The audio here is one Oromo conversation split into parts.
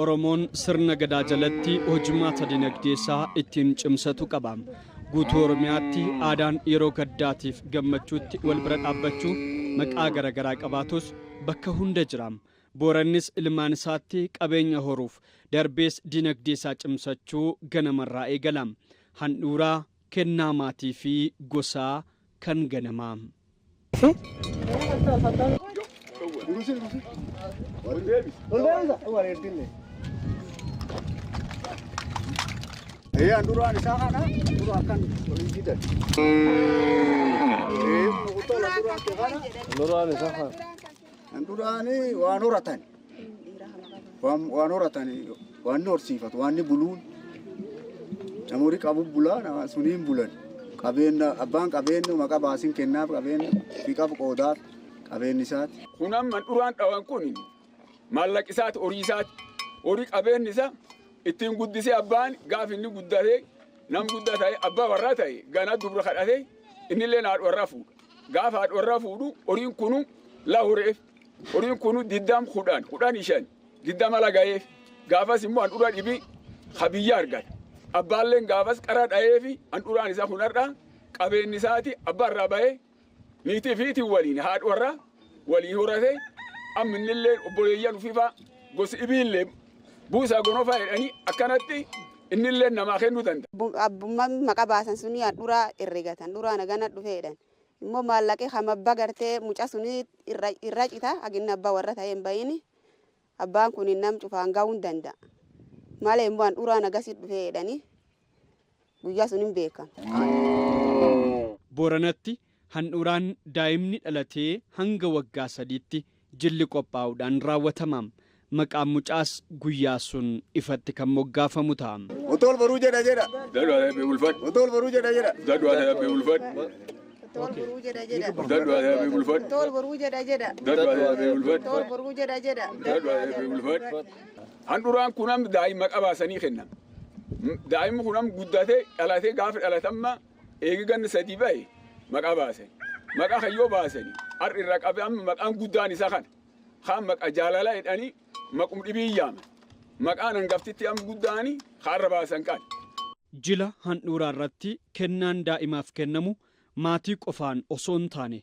Oromoon sirna Gadaa jalatti hojimaata dinagdee isaa ittiin cimsatu qaba. Guutuu Oromiyaatti aadaan yeroo gaddaatiif gammachuutti wal bira dhaabbachuu maqaa garagaraa qabaatus bakka hunda jira. Boorannis ilmaan isaatti qabeenya horuuf darbees dinagdee isaa cimsachuu ganamarraa eegala. Handhuuraa, kennaa maatii fi gosaa kan ganamaa. Duraan isaa kana dura akkan waliin didan. Duraan isaa kana. Duraani waan horatan. Waan horatan waan ni horsiifatu waan ni buluun. Nama horii qabu bulaa nama suniin bulan. Qabeenya abbaan qabeenya maqaa baasiin kennaaf qabeenya fi qabu qoodaaf qabeenyi isaati. Kun amma duraan dhawan kun maallaqa isaati, horii isaati. Horii qabeenyi isaa ittiin guddisee abbaan gaaf inni guddatee nam guddaa ta'e abbaa warraa ta'e ganaa dubra kadhatee innillee haadha warraa fuudha. Gaafa haadha warraa fuudhu horiin kunu lahureef horiin kunu 20 10 15 20 laga'eef gaafas immoo handhuura dhibii habiyya argata. Abbaalleen gaafas qara dha'eefi handhuuraan isaa kun har'a qabeenyi isaati abbaa irraa bahee niitii fiitiin waliin haadha warraa waliin horate amma innillee obboleeyyan ufiifaa gosi dhibiillee buusaa gonofaa jedhanii akkanatti innillee namaa kennuu danda'a. Abbummaan maqaa baasan suni handhuuraa herregatan duraa nagana dhufeedhan. Immoo maallaqee kan abbaa gartee mucaa suni irra cita haginni abbaa warra ta'e hin bayini. Abbaan kun nam cufaan ga'uu hin danda'a. Malee immoo handhuuraa nagasi dhufee jedhanii guyyaa sun hin beekamu. Booranatti handhuuraan daa'imni dhalatee hanga waggaa 3tti jilli qophaa'uudhaan raawwatama. Maqaan mucaas guyyaa sun ifatti kan moggaafamu ta'a. Otool boruu jedha jedha. Daduu haa ulfadhu. Otool boruu jedha jedha. Daduu haa ulfadhu. Tool boruu jedha jedha. Daduu haa ulfadhu. Tool boruu jedha jedha. Daduu haa ulfadhu. Tool boruu jedha jedha. Daduu haa ulfadhu. Handhuuraan kun amma daa'ima qabaasanii kennan. Daa'imni kun amma guddatee dhalatee gaafa dhalatamma eegi ganna 3 bahe maqaa baasan. Maqaa kayyoo baasanii har'i irra qabee amma maqaan guddaan isaa kana. Kaan maqaa jaalala jedhanii maqum dhibii yaaman. Maqaan hangaftitti amma guddaanii kaarra baasan kan. Jila handhuuraa irratti kennaan daa'imaaf kennamu maatii qofaan osoo hin taane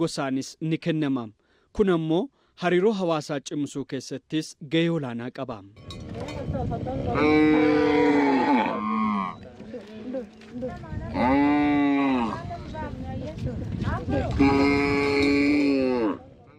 gosaanis ni kennama. Kun ammoo hariiroo hawaasaa cimsuu keessattis gahee olaanaa qaba.